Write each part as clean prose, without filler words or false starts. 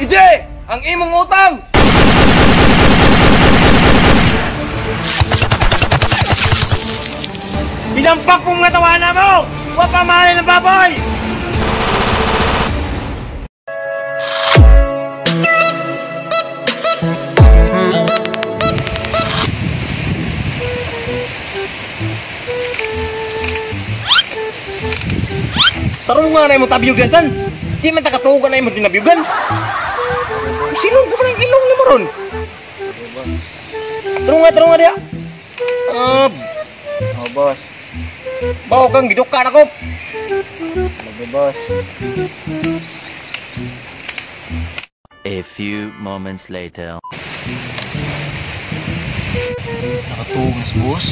EJ! Ang imong utang! Pinampak kong natawanan mo! Huwag pa mahalin ng baboy! Tarong nga na imong tabiyugan dyan! Di man takatugan na imong tinabyugan! Silong ko pa ng ilong ni mo ron! Tarong nga diya! Oh, boss. Bawo kang gidukan ako! Lagi, boss. A few moments later. Nakatuog na sa boss.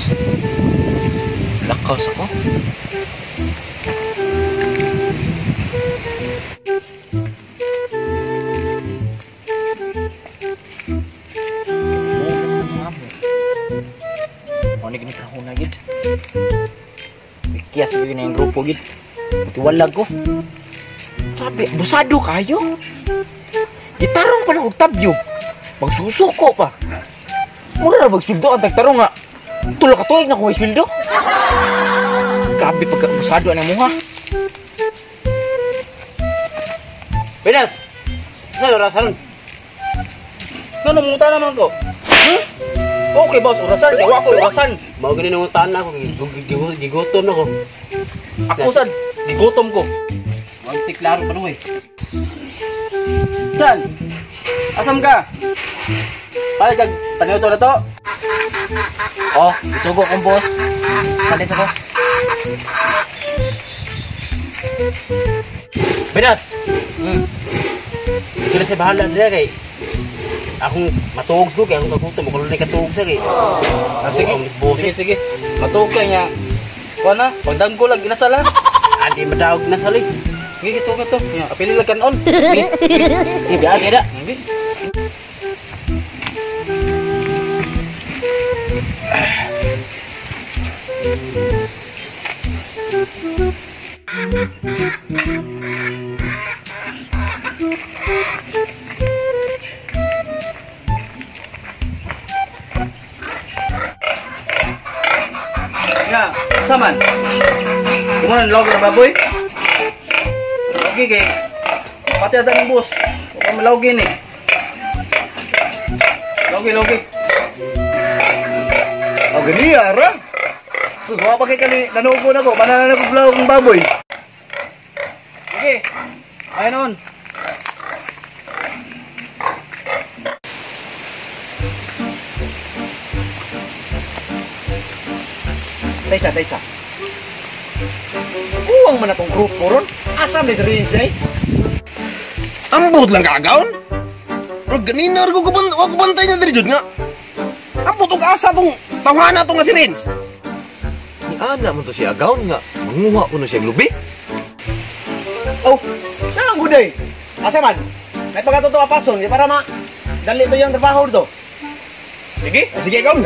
Lakaw sa ko. Ano gini panahon na gid? Bigyan sa na yung grupo gid. Matiwalag ko. Grabe, abusado kayo. Gitarong pa na og tabyo. Magsusuko pa. Mura ra magsweldo ang tagtarong nga. Tulo ka tuig na kung may sweldo. Grabe pagka abusado ang muha. Benas! Sa orasan? Ano, mungutan naman ko? Hmm? Okay, boss, orasan. Kaya ako, orasan. Mao gani nanguntaan ako, gigutom ako. Ako sad, gigutom ko. Wag tiklaro pa eh. San? Asam ka? Pare kag paniuto na to? Oh, isugo kong boss. Palis ako. Benas! Kira sa bahala nila kay akong matuog ko kay akong kagutom ako lang katuog sa kay. Ah, sige. Sige, sige. Matuog kay niya. Kuha na, pagdangko lang inasal ha. Adi madaog na sali. Sige, tuog na to. Ya, apili lang kanon. Sige. Sige, biya kaya. Sige. Ya, saman. Kumanan log na baboy. Okay kay. Pati ata ng boss. Huwag malawgin eh. Logi, logi. Oh, gani ara. Sus, wa pa kay kani nanugo na ko, manana na ko vlog ng baboy. Okay. Ayun noon. Taysa, taysa. Uwang man akong grupo ron. Asam ni Rinse eh. Ambot lang kagaon. Pero ganina ko bantay niya diri jud nga. Ambot og asa tong tawhana tong nga si Rins. Ni ana man to si Agaon nga manguha kuno siya lubi. Oh, naang guday. Asa man? May pagkatuto apason para ma dali to yung trabaho do. Sige, sige Agaon.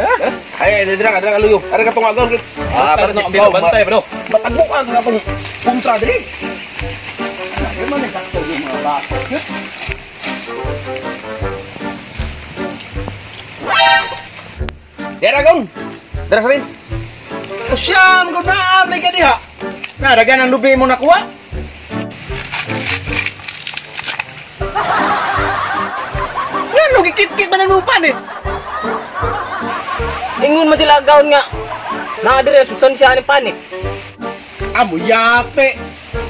Ay, dira ka, dira ka luyo. Ara ka tong Agaon. Ah, para sa bantay bro. Matagbukan ka tong kontra diri. Di man sakto yung mga bata. Dira Agaon. Dira sa Rins. O siyam, kung naamay ka diha. Naragan ang lubi mo nakuha. Yan, no, gikit-kit man ang mong panit. Ingon man sila Agaon nga. Naadire sustansya ni panit. Amo yate.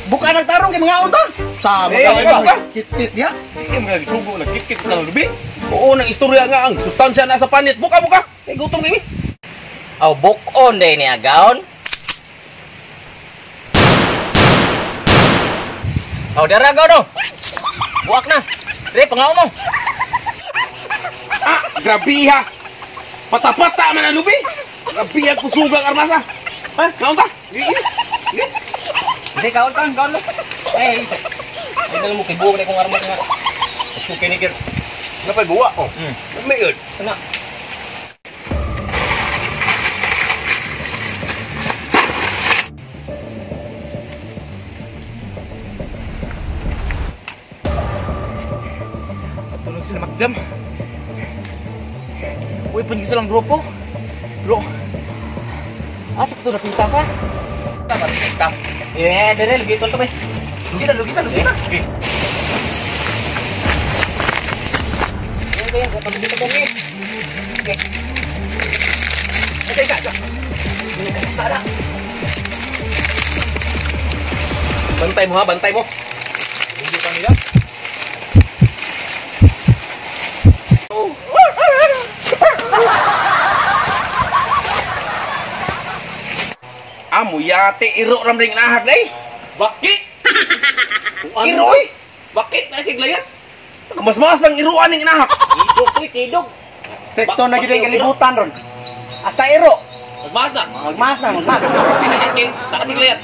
Buka nagtarong kay mga unta. Sama Eh, ka ka. Kit-kit ya. Eh, mga gisugo nagkit-kit ka ng lubi. Oo, nang istorya nga ang sustansya na sa panit. Buka, buka. Eh, gutom kami. Aw, bukon day ni Agaon. Aw, dara Agaon no. Buak na. Dre, pangaw mo. Ah, grabiha. Patapata man ang lubi. Grabiha kusugang armasa. Ha? Kaon ta? Sige. Hindi, kaon ka, kaon lang. Eh, isa. Ay, dala mo, kay buwak na kong armas nga. Suki ni Kir. Napay buwa, oh. May yun. Ano? Sila makjam. Uy, pun silang grupo. Bro. Asa ka to napita sa? Tama. Eh, dere lagi tol to bay. Lugita, lugita, lugita. Okay. Isa, isa, isa. Isa na. Bantay mo ha, bantay mo. Hindi pa nila. Amo yate iro ram ring nahak day. Baki. Iro oy. Baki ta siglayat. Mas-mas lang iruan ning nahak. Kidog koy, kidog. Stricto na gid ang kalibutan ron. Hasta iro. Magmas na. Magmas na, magmas. Baki ta siglayat.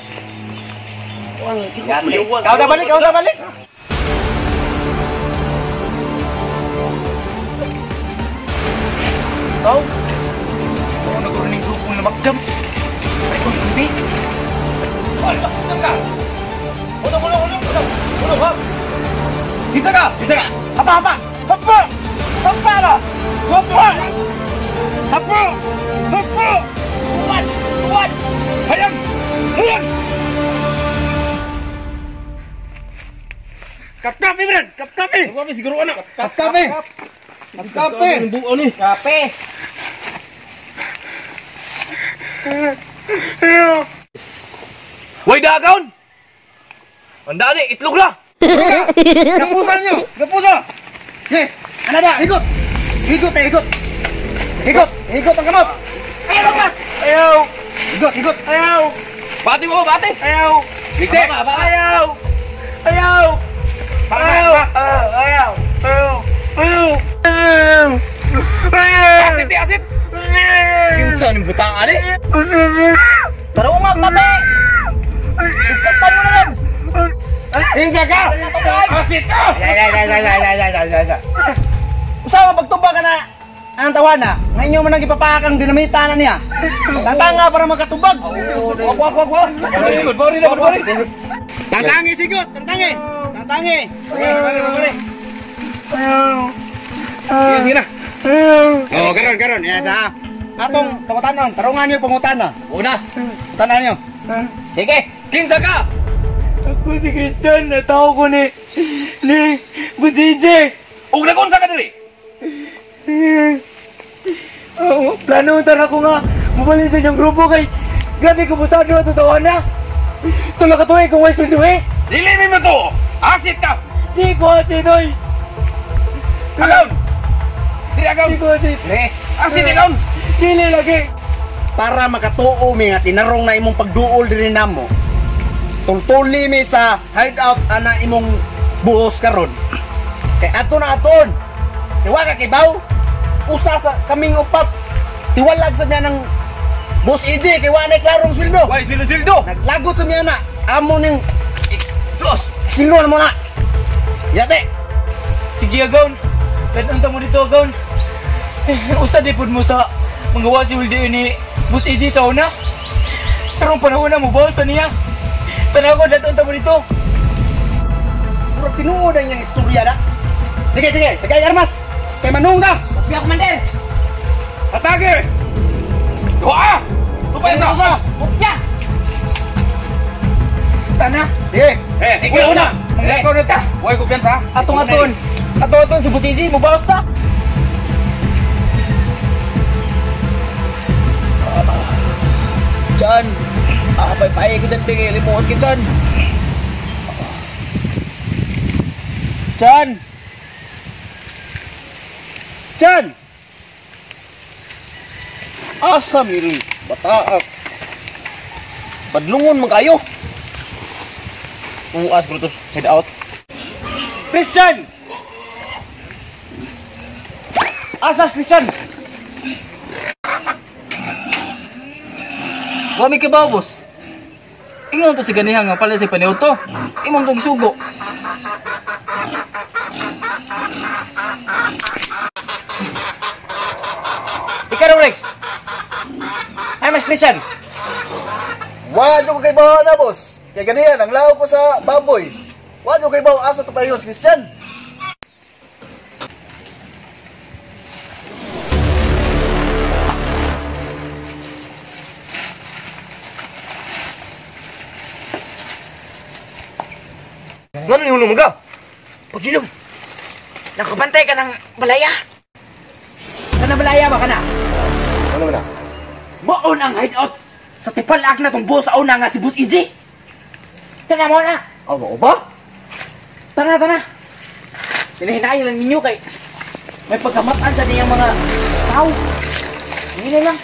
Kau dah balik, kau dah balik. Kau? Kau naguro ning grupo na makjam. Ay, kung sumbi. Ay, bakit ka? Ulong, ulong, ulong, ulong. Ulong, ha? Kita ka! Kita ka! Hapa, hapa! Hapa! Hapa ba? Hapa! Hapa! Hapa! Tuwan! Tuwan! Hayang! Hayang! Kapkape, Brad! Kapkape! Kapkape siguro anak. Kapkape! Kapkape! Buo ni. Kape. Way dagaon. Anda ni itlog la. Gapusan nyo! Gapusan! Hey! Ano na? Higot! Higot eh, higot! Higot! Higot ang kamot! Ayaw ka! Ayaw! Higot, higot! Ayaw! Bati mo, bati! Ayaw! Hindi! Ayaw! Ayaw! Ayaw! Ayaw! Ayaw! Ayaw! Asit, asit! Kinsa ni buta ani? Tarungan kape. Bigkatan mo na lang. Hinga ka! Asit ka! Ay, ay, ay, ay, ay, ay, ay, ay, ay, ay. Usawa pagtumba ka na ang tawana. Ngayon nyo man ang ipapaak ang dinamita na niya. Tatanga para makatubag. Wak, wak, wak, wak. Tatangi, sigot! Tatangi! Tatangi! Sige na. Oh, karon, karon. Yes, ha. Atong pangutanon, tarungan niyo pangutana. Una. Pangutana niyo. Sige. Kinsa ka? Ako si Christian, natawo ko ni Busije. Ug nagunsa ka diri? Oh, plano unta ko nga mubalik sa inyong grupo kay grabe ko busado ato tawana. Tulo ka tuig kung way sweldo eh. Dili mi mo to. Asit ka. Di ko asin oy. Agaw. Diri agaw. Di ko asin. Asit agaw. Dili lagi. Para makatuo mi nga tinarong na imong pagduol diri namo. Tultuli mi sa hideout ana imong buhos karon. Kay ato na aton. Tiwa ka kibaw. Usa sa kaming upat. Tiwalag sa niya ng Boss EJ kay wa nay klarong sweldo. Way sweldo sweldo. Naglagot sa niya na amo ning Diyos, sino na mo na. Yate. Sige agaw. Tan-unta mo dito agaw. Usa di pud mo sa mangawa si Wilde ni Boss EJ sa una. Tarong panahon na mo bawas ta niya. Tanaw ko datunta mo dito. Murag tinuod ang iyang istorya na. Sige, sige, tagay armas. Kay manung ka. Kuya Commander. Atake. Duha. Tupay sa. Usa. Kuya. Tana. Sige. Eh, Ikaw na. Manglakaw na ta. Way kumpiyansa. Atong aton. Ato aton si Boss EJ mo bawas ta. Chan. Ah, pay-pay ko dyan, tingin. Limuot ka dyan. Chan! Chan! Asa mirin bataak. Badlungon man kayo. Uas ko to head out. Christian! Asas, Christian! Wa mi kabaw, boss. Ingon to si ganiha nga palit si paniuto. Imong tong gisugo. Ikaw, Rex! Ay, mas Christian! Wa jud ko kay bawa na, boss. Kay ganihan ang law ko sa baboy. Wa jud kay bawa asa to payo si Christian. Ngano ni hulong maga? Pagilom. Nakabantay ka ng balaya. Kana balaya ba kana? Ano man na? Maon ang hideout sa tipalag na tong boss sa una nga si Boss EJ. Kana mo na. Aw, mao ba? Tara, tara. Hinahinayan lang ninyo kay may pagkamatan sa niyang mga tao. Hindi lang.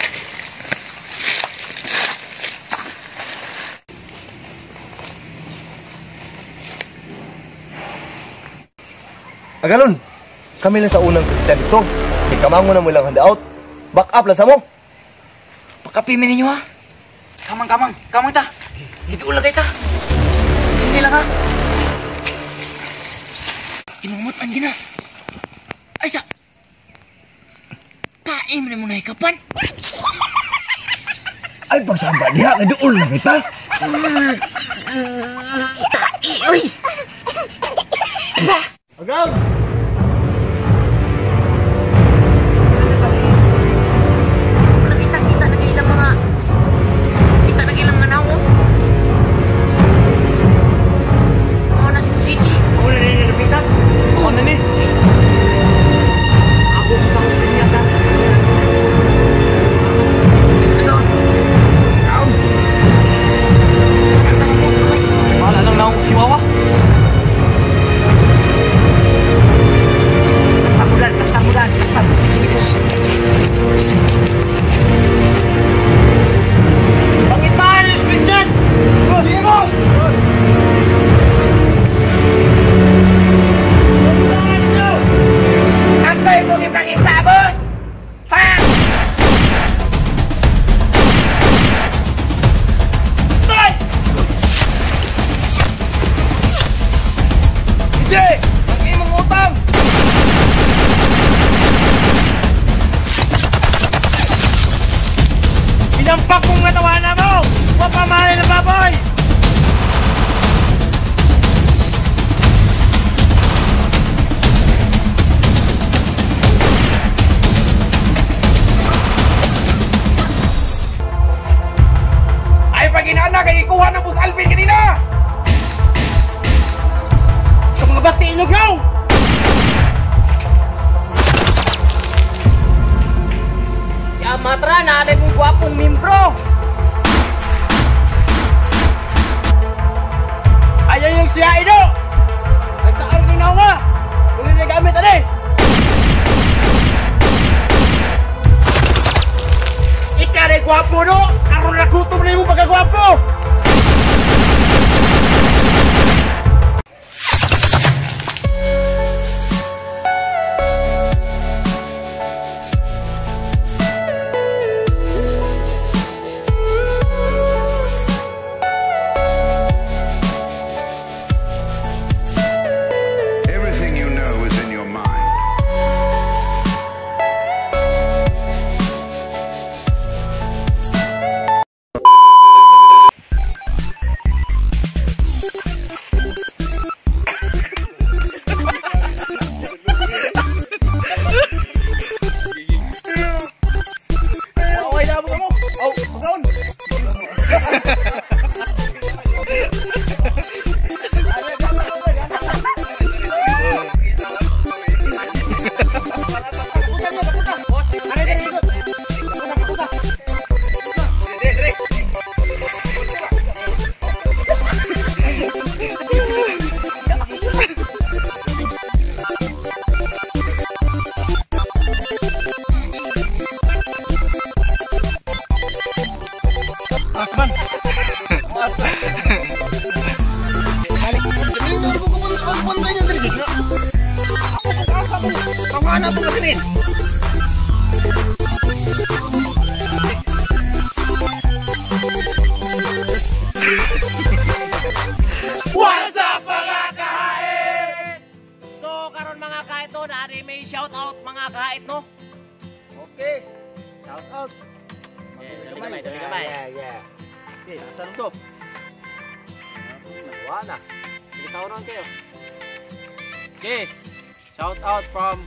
Agalon, kami lang sa unang Christian dito. Kay kamango na mo lang handout. Back up lang sa mo. Pagkapimin ninyo ha. Kamang, kamang. Kamang ta. Hindi ulang kay ta. Hindi lang ha. Kinumot ang gina. Ay sa. Taim na mo na ikapan. Ay, pagsamba niya. Nagduol lang kita. Tai, uy. Agaw! Nakita-kita na kailang mga... Kita na kailang mga nawo. Oo na si City. Oo na ni Napita. Oo na ni. Ako sa sa niya sa... Sa doon. Tanong mo, kamay. Wala lang naong chihuahua. Basta mulan, basta mulan, basta. Sige, sus. Pangitaan ni Christian! Sige mo! Ako'y mong ipangita, boss! Ha? Hindi! Ang imong utang! Pinampak kong natawanan mo! Mapamahal na baboy! Ay, pag-inana, kay ikuha ng Boss Alvin kanina! Sa mga bati inyo, grow! Ya, matra, naalay mong gwapong mimbro! Ayaw yung siya ino! Nagsaar ni Nawa! Kung hindi gamit, ano eh! Ikaw gwapo no! Karoon na gutom na yung pagkagwapo! Everything you know is in your mind. Okay na mo mo. Oh, pagkaon. Kanina ko bantay niya diri jud. Ako kung asa mo. Tawanan to na sinin. What's up mga kahait? So karon mga kahit no, naari may shout out mga kahit no. Okay. Shout out. Yeah, dali gamay, dali gamay. Yeah, yeah. Okay, saan to? Wala na. Sige, kayo. Okay. Shout out from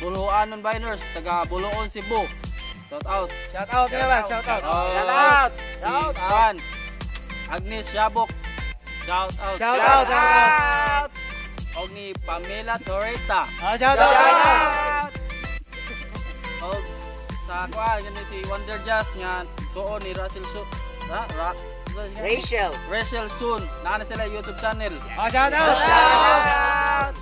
Buluan Biners, taga Buluon, Cebu. Shout out. Shout out niya ba? Shout out. Shout out. Shout Si out. Juan. Agnes Yabok. Shout out. Shout out, shout out. Og ni Pamela Torreta. Ah, shout out, shout out. Og sa kuan gani si Wonder Jazz nga suon ni Russell Su ra, ra, Rachel. Rachel Soon. Naa na sila YouTube channel. Ah, shout out. Shout out.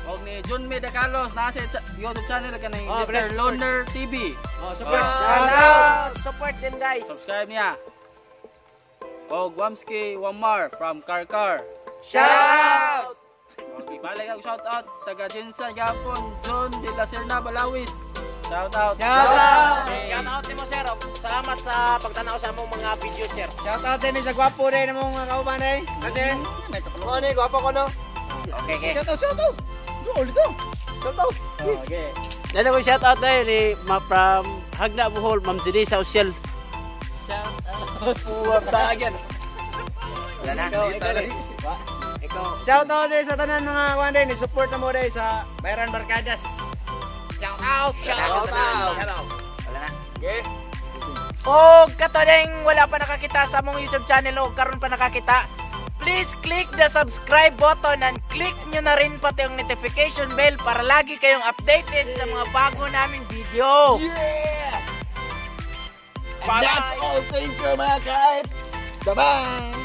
Og ni John May De Carlos naa sa YouTube channel kaning Oh, Mr. bless. Loner TV. Oh, support. Shout out. Support them, guys. Subscribe niya. Og Wamski Wamar from Karkar. Shout out. Og ibalik ako shout out taga GenSan gapon, John De La Serna Balawis. Shout out. Shout out. Okay. Shout out nimo, sir. Salamat sa pagtanaw sa among mga video, sir. Shout out din sa gwapo rin namong mga kauban eh. Kasi, mo ni gwapo ko, no. Okay. Shout out, shout out. Do ulit do. Shout out. Okay. Dito ko shout out tayo ni ma from Hagna, Bohol, Ma'am Janisa Usiel. Shout out. Puwag. Wala na. Ikaw, ikaw, ikaw. Shout out din sa tanan mga kuan din, support na mo din sa Bayran Barkadas. Shout out. Shout out. Shout out. Wala na. Okay. O katong wala pa nakakita sa among YouTube channel o karon pa nakakita, please click the subscribe button and click nyo na rin pati ang notification bell para lagi kayong updated sa mga bago naming video. Yeah! Bye-bye! That's all. Thank you, mga kahit. Bye-bye!